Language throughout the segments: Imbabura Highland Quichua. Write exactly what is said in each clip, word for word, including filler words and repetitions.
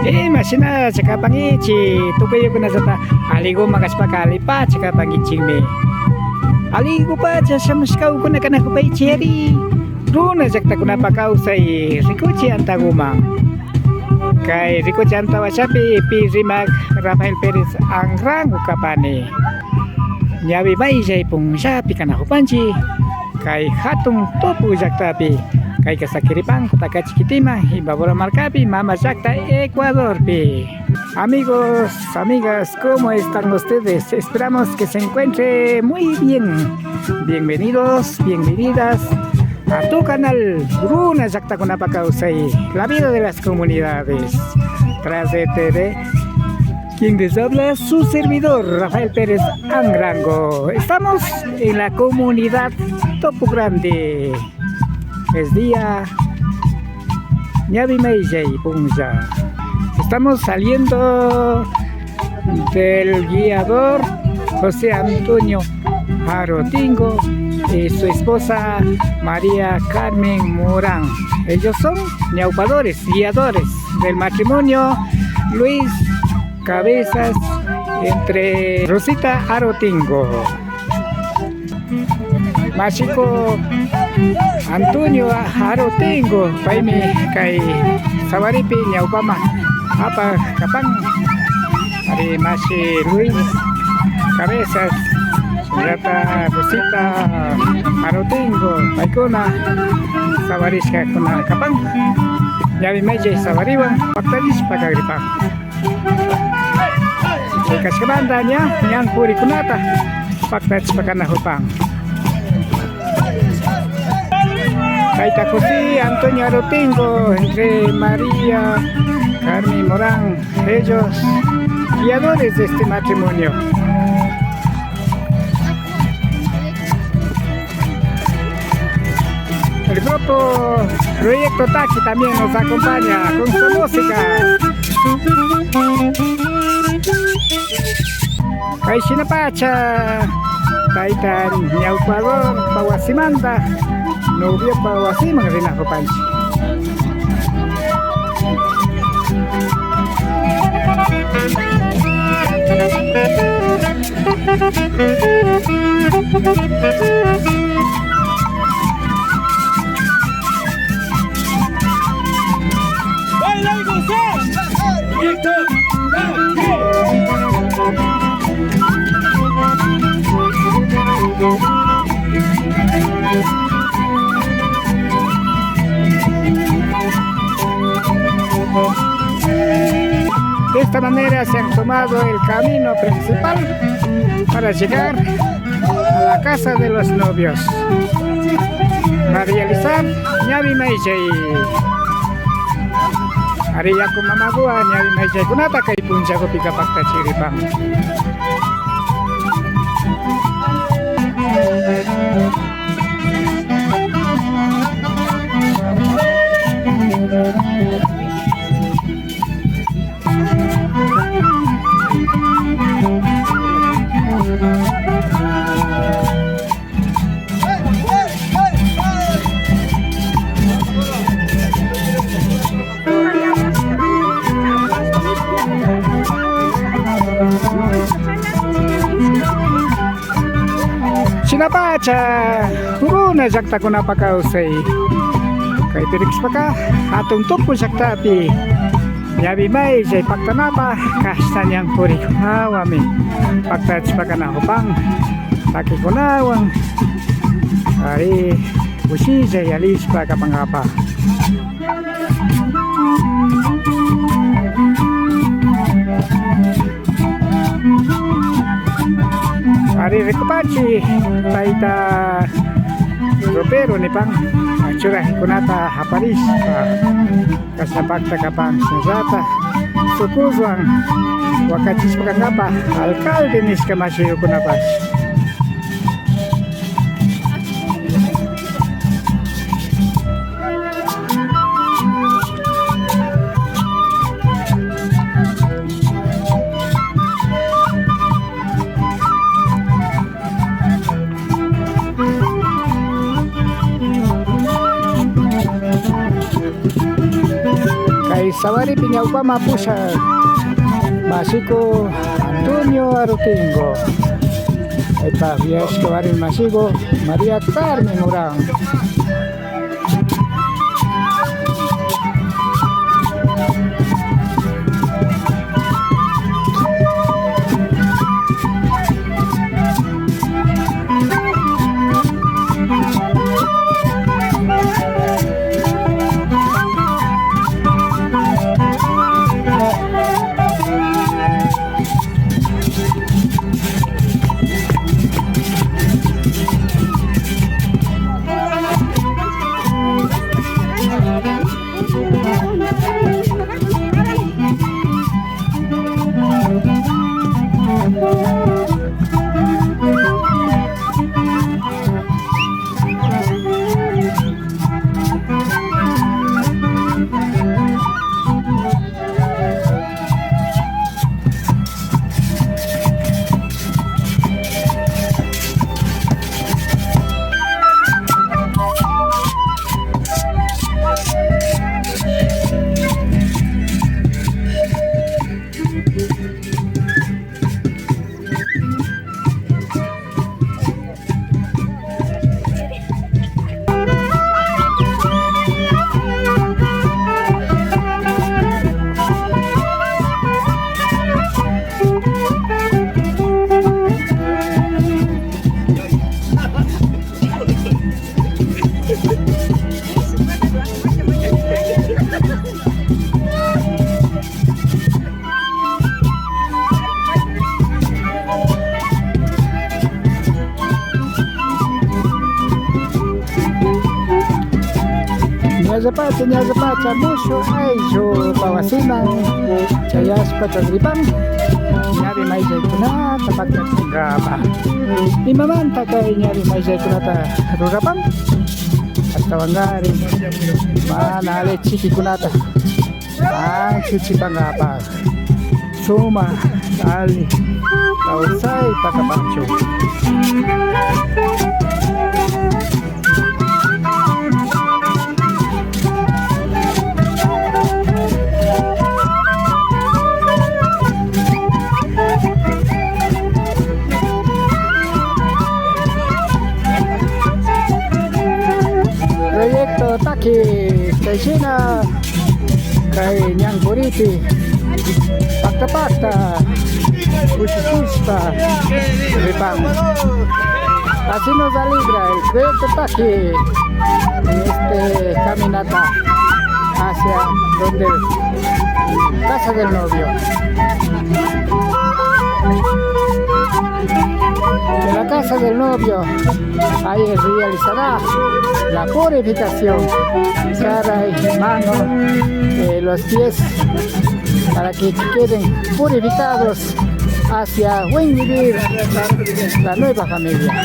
Imashinacha kapankichik, tukuykunallata alliguman kashpaka allipacha kapankichikmi. Alligupacha shamushkakuna kanakupaychik ari. Runa llaktakunapa kawsay rikuchik antaguman. Kay rikuchik anta washapi pi rimak Rafael Pérez Anrango kapani. Ñawi mayllay punllapi kanakupanchik kay hatun tupu llaktapi, kayka sakiripan Takachi kitiman, Imbabura markapi, mama llakta Ecuadorpi. Amigos, amigas, ¿cómo están ustedes? Esperamos que se encuentre muy bien. Bienvenidos, bienvenidas a tu canal Runa Llaktakunapa Kawsay, la vida de las comunidades. Tras de T V, quien les habla, su servidor, Rafael Pérez Anrango. Estamos en la comunidad Topo Grande. Es día ñawi mayllay punlla. Estamos saliendo del guiador José Antonio Arotingo y su esposa María Carmen Morán. Ellos son ñawpadores, guiadores del matrimonio Luis Cabezas entre Rosita Arotingo. Mashiku Antonio Arotingo, paymi kay sawaripi ñawpaman apak kapan. Ari, mashi Luis Cabezas, shinallata Rosita Arotingo, paykuna sawarishkakuna kapan. Ñawi mayllay sawariwan paktachishpa kagripan. Chay kashkamanta ña ñan purikunata paktachishpa kanakupan. Tayta José Antonio Arotingo entre María Carmen Morán, ellos guiadores de este matrimonio. El grupo Proyecto Taxi también nos acompaña con su música. Kay shinapacha tayta ñawpakpa wasimanta noviopa wasiman rinakupanchik. De esta manera se han tomado el camino principal para llegar a la casa de los novios. Para realizar ñawi mayllay. Ari, yaku mamakuwan ñawi mayllay kunata kay punchakupika paktachiripan. Shinapacha runa llaktakunapa kawsay. Kaypi rikushpaka hatun tupu llaktapi ñawi mayllay paktanapa kashna ñan purikunawanmi paktachishpa kanakupan takikunawan. Ari, kushilla yalishpa kapankapa. Ari, rikupanchik tayta ropero nipan, churakikunata aparishpa, kashna pakta kapan shinallata sukuwan wakachishpa kankapa alcalde nishka mashiyukunapash. Kay Sawaripi ñawpaman pushak mashiku Antonio Arutingo. Paypak yuyashka warmi mashiku María Carmen Morán. Ñallapacha, ñallapacha, mushuk ayllupa wasiman chayashpa chakripan, ñawi mayllaykunata paktachinkapa. Imamanta kay ñawi mayllaykunata rurapan? Ashtawankari mana alli chikikunata anchuchipankapa. Sumak alli kawsay pakapanchu. Proyecto taki, kayshina kay ñankuripi pakta pakta kushikushpa ripan. Así nos alegra el proyecto taki en este caminata hacia donde casa del novio. De la casa del novio ahí realizará la purificación, cara y mano, eh, los pies, para que queden purificados hacia buen vivir la nueva familia.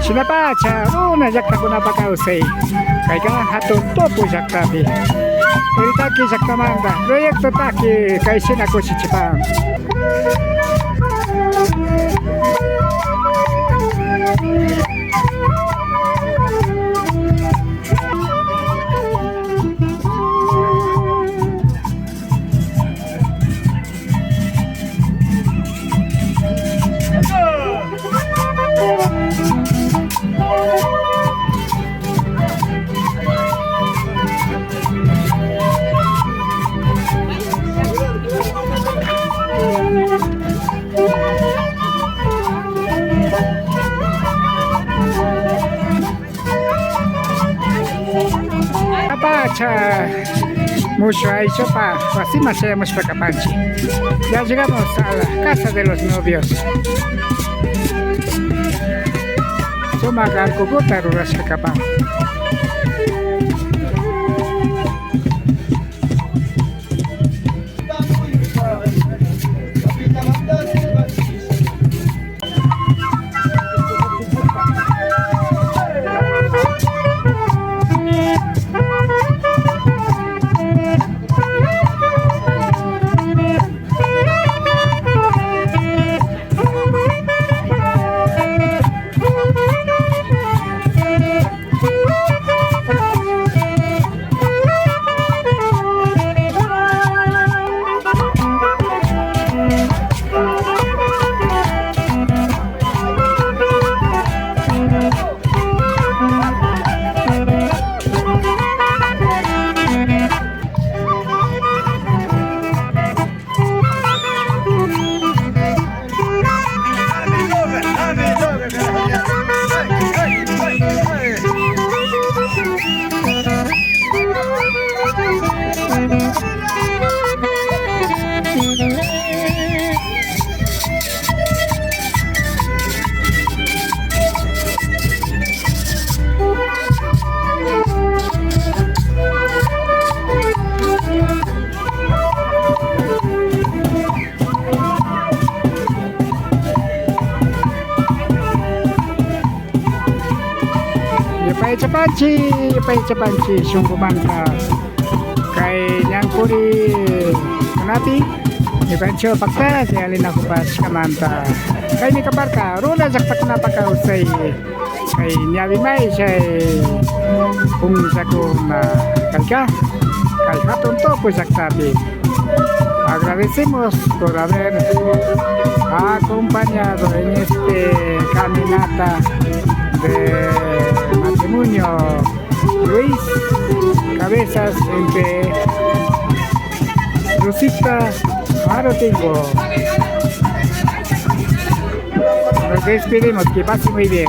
Shinapacha runa llaktakunapa kawsay. Kayka hatun tupu llaktapi. Uritaki llaktamanta proyecto taki kayshina kushichipan. Pacha Mushu Ayshopa wasiman shayamushpa kapanchik. Ya llegamos a la casa de los novios. Sumak arcokuta rurashka kapan. Yupaychapanchik, yupaychapanchik shunkumanta kay ñankuri kunapi ñukanchik paktalla yalinakushkamanta. Kaymi kaparka runa llaktakunapa kawsay. Kay ñawi may chay punllakuna kayka, kay hatun tukuy llaktapi. Agradecemos por haber acompañado en este caminata de matrimonio Luis Cabezas entre Rosita Marotengo. Nos despedimos, que pase muy bien.